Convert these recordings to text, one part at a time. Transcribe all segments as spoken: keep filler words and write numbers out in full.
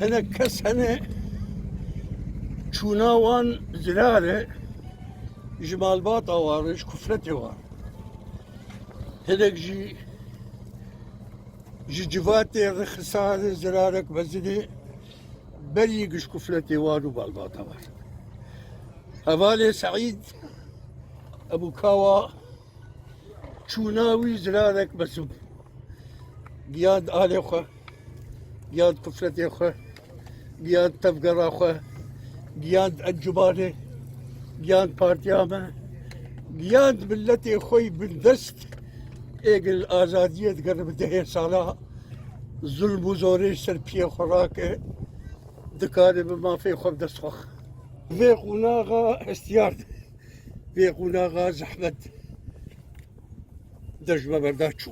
Hinek kes hene çûna wan zirare ji malbata wan re, ji kufletê wan. Hinek jî ji civatê re xisare zirarek mezinê berî giş kufletê wan û malbata wan. Hevalê Seîd Ebû Kawa çûna wî zirarek mezin bû. Giyand alê xwe, giyand kufletê xwe, giyand tevgera xwe, giyand encûmanê, giyand partiya me, giyand miletê xwe yî bindest ê gil azadiyê digere bi dehê sala zulm û zorê ji ser piyê xwe rake, dikare bi mafê xwe bi dest xwe. Vê qonaxa hestiyar de, vê qonaxa zehmet de ji me berda çû.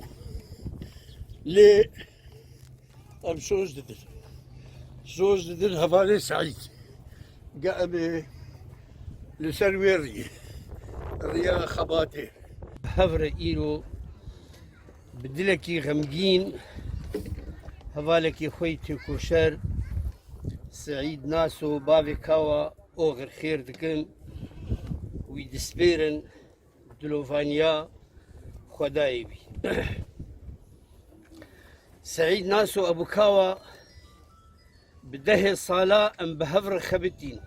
Lê em soz didin. Soz didin hevalê Seîd. Ge em ê li ser wê riyê, riya xebatê. Hev re îro bi dilekî xemgîn hevalekî xwe yî têkoşer Seîd Naso bavê Kawa oxir xêr dikin û wî dispêrin dilovaniya Xwedayê wî. Seîd Naso Ebû Kawa bi dehê sala em bi hev re xebitîn.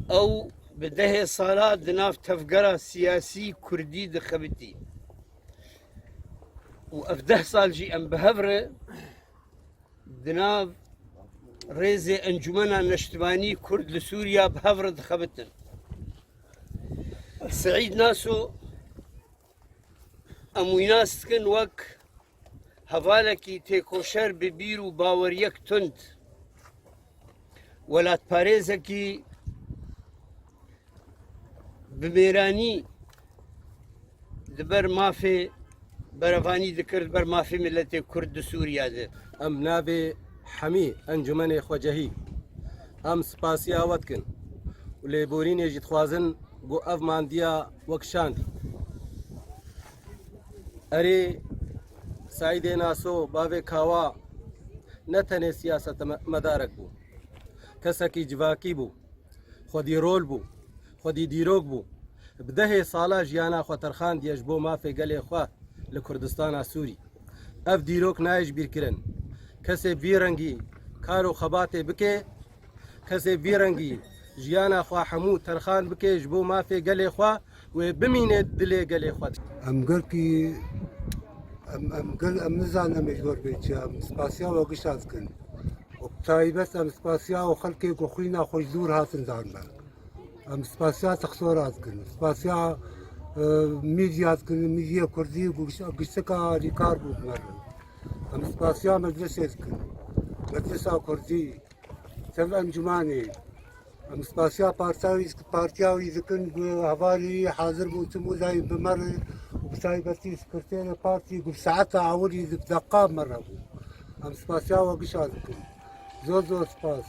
Ew bi dehê sala di nav tevgera siyasî kurdî dixebitî û ev deh sal jî em bi hev re di nav rêzê Encûmena Neştimanî Kurd li Sûriya bi hev re dixebitin. Seîd Naso em wî nas dikin wek hevalekî têkoşer bi bîr û baweriyek tund, welatparêzekî bi mêranî di ber mafê berevanî dikir, di ber mafê miletê Kurd di Sûriya de. Em navê hemî encûmenê xwecehî, em spasiya we dikin û lêborînê jî dixwazin ku ev mandiya we kişandî. Erê, Seîdê Naso, bavê Kawa, ne tenê siyasetmedarek bû, kesekî civakî bû. Xwedî rol bû, xwedî dîrok bû. Bi dehê sala jiyana xwe terxandiye ji bo mafê gelê xwe li Kurdistana Sûrî. Ev dîrok nayê ji bîr kirin. Kesê vî rengî kar û xebatê bike, kesê vî rengî jiyana xwe hemû terxan bike ji bo mafê gelê xwe, wê bimîne dilê gelê xwe. Em gelkî, em, em gel, em nizanin em ê ji we re bê çi, em spasiya we gişa dikin. Û bi taybet em spasiya û xelkê ku xwîna xwe ji dûr hatin dan me. Em spasiya Texsora dikin. Spasiya, e, mîdya dikin, mîdyê kurdî ku giş-, giştika alîkar bû bi me re. Em spasiya meclisê dikin. Meclisa kurdî, tev encûmanê. Em spasiya partawî, partiya wî dikin ku hevalî hazir bûn çi mûdayî bi me re û bi taybetî sekreterê partî ku bi saeta ewilî di deqa me re bû. Em spasiya we gişa dikin. Zor zor spas.